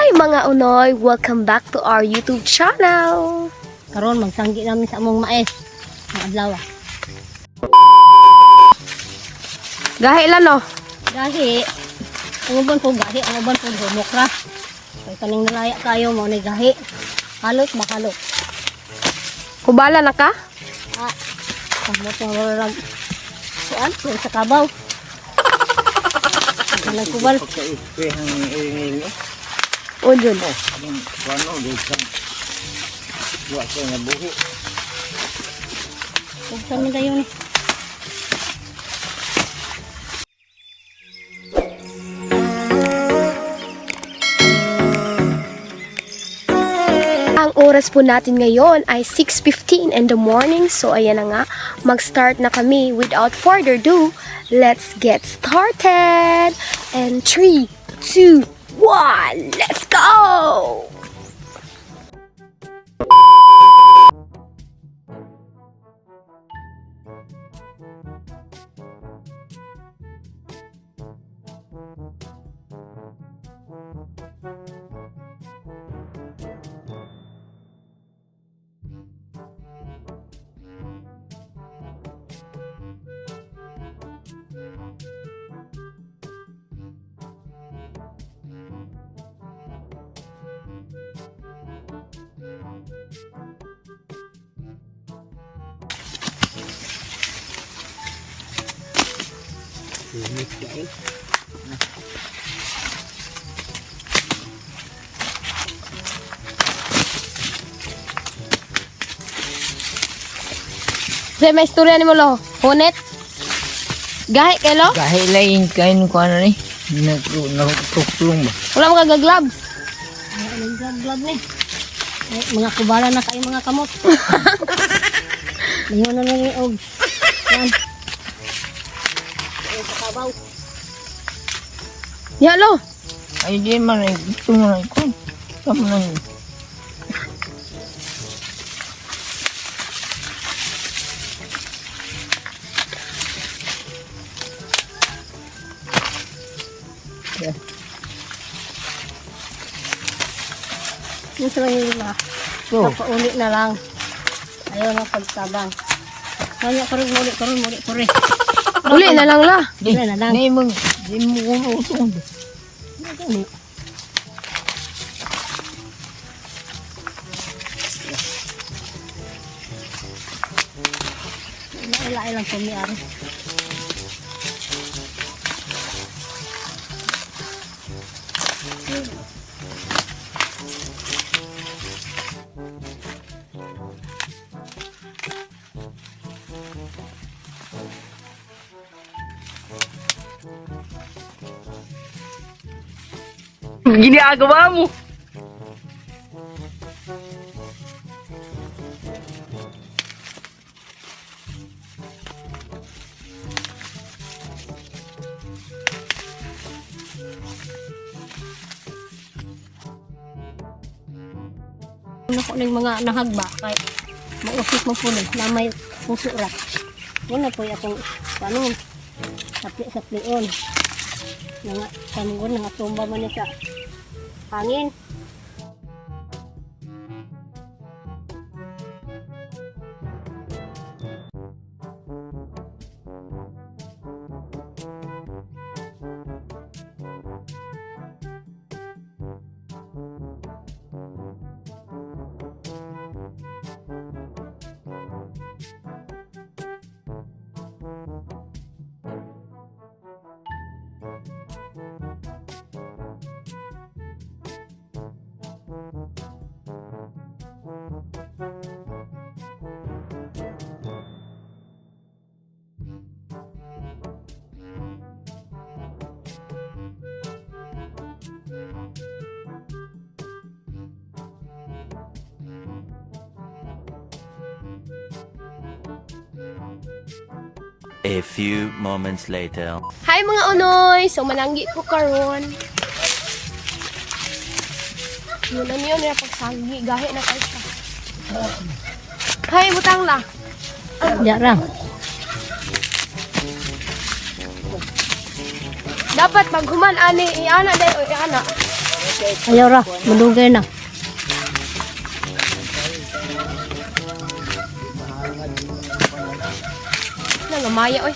Hi, mga unoy! Welcome back to our YouTube channel! Karon magsanggi namin sa among mais. Mga adlaw. Gahi lang, no? Gahi. Ang uban po gahi, ang uban po humok ra. Kay kaning nalaya kayo mo ni gahi. Halot ba halot? Kubala na ka? Ah. Kamot ang rarag. Kuan, kuan sa kabaw. Kanang kubal. O, Jun. Ug sa man dayon ni. Ang oras po natin ngayon ay 6:15 in the morning. So, ayan na nga. Mag-start na kami. Without further ado, let's get started! And 3, 2, 1, let's go! Sa may istorya ni mo, lo. Hunet. Gahi kay lo? Gahi lain kain ko ano ni. Nagtuklong ba? Wala mo kagaglabs. Ay, anong glab-glab ni. Ay, mga kubala na kayo mga kamot. Ngayon na ni og. Yan. Ay, sa kabaw. Ya, lo. Ay di man ay ito man ay ko. Sama na yun. Yung sa mga lima. So, Pauli na lang. Ayaw na pagtabang. Kaya karon muli karon muli kore. Uli na lang la. di, Wala na lang. di mo, di mo kuno usong. Lain lang kumiari. Ginagawa mo. Ano ko ning mga nahagba kay mausip mo po ni na may puso ra. Wala po akong panon. Sapli saplion. Nga kangon nga tumba man ni sa hangin. A few moments later. Hi, mga unoy! So, mananggi ko karon. Yun na niyo niya pagsanggi. Gahi na kayo siya. Hi, butang la. Diya ra. Dapat pag human ani, iana dahil o iana. Ayaw ra, malugay na. Nangamaya oy.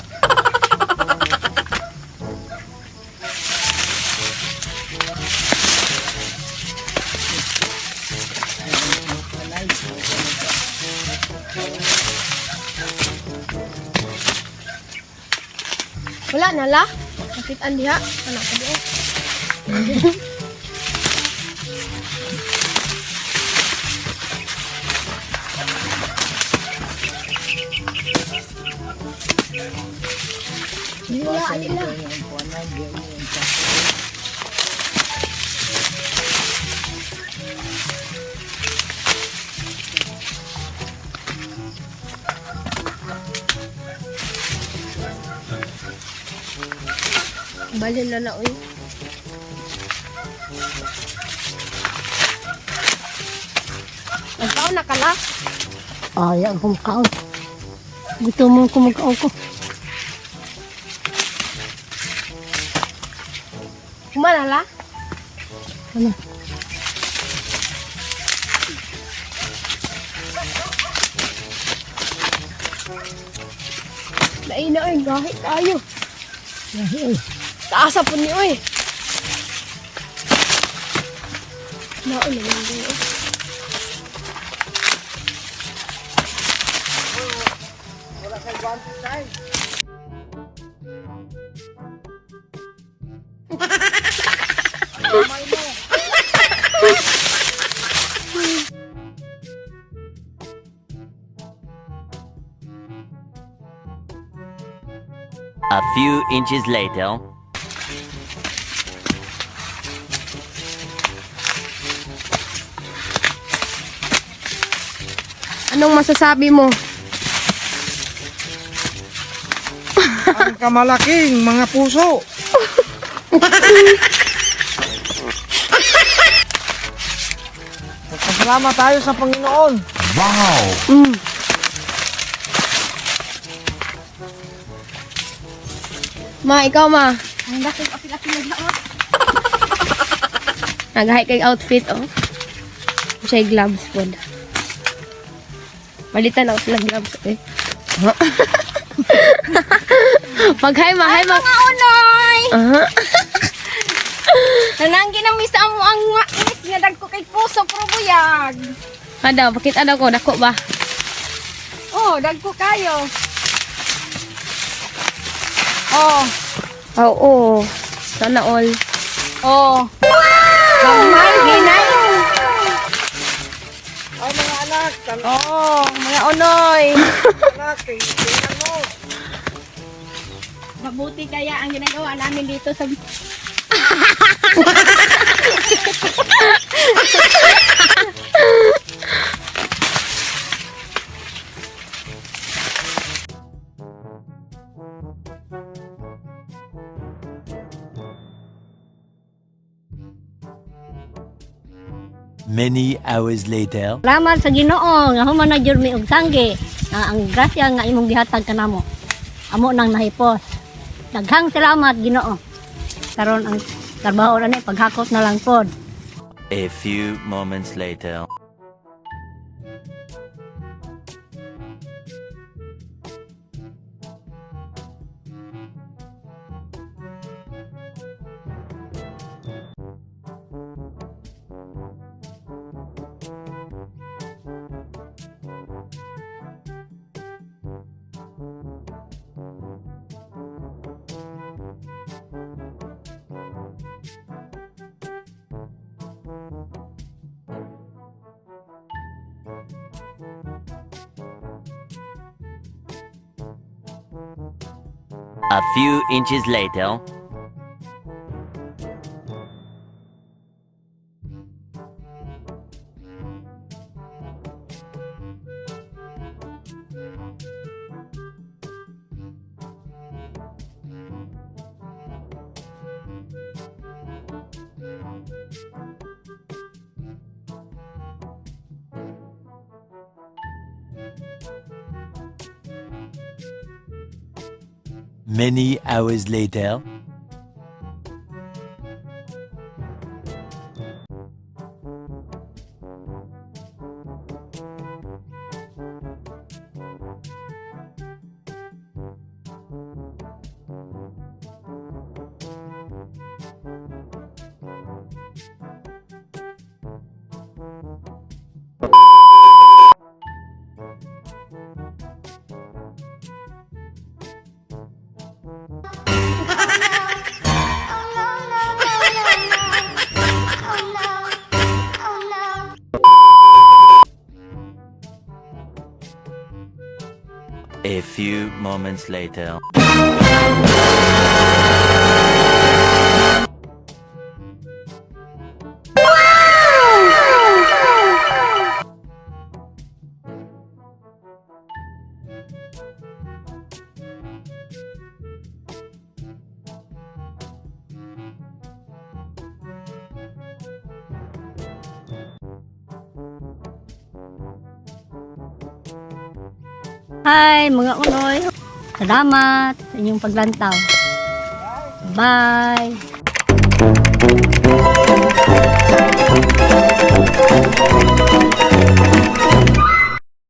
Wala na la. Nakitaan diha. Ano ka diha? Alila, alila. Balhin na na, uy. Nagkaon na kala. Ayaw akong kaon. Gusto mo kumakaon ko. Kumalala. Ano? Lain na, uy. Gahit tayo. Ay, Taasa po ni, uy. Naon naman din, uy. A few inches later. Anong masasabi mo? Ang kamalaking mga puso. Magpasalamat tayo sa Panginoon. Ma, ikaw, ma. Ang daki apil-apil na. Nagahay kay outfit, oh. Siya gloves po. Palitan ako sila gloves, eh. Pag hi, ma, hi, ma. Mga unoy! Aha. Nananggi na misa mo ang mais nga dagko kay puso pero buyag. Ada, pakita daw ko, dako ba? Oh, dagko kayo. Oh, Oo. Sana all. oh. Gamay ginay. Ay mga anak, Oh, mga unoy. anak, tingnan mo. Mabuti kaya ang ginagawa namin dito sa Many hours later. Salamat sa Ginoo nga human na jud mi og sanggi. Nga ang grasya nga imong gihatag kanamo. Amo nang nahipos. Daghang salamat Ginoo. Karon ang trabaho na ni paghakot na lang pod. A few moments later. A few inches later. Many hours later. A few moments later. Hi mga unoy. Salamat sa inyong paglantaw. Bye.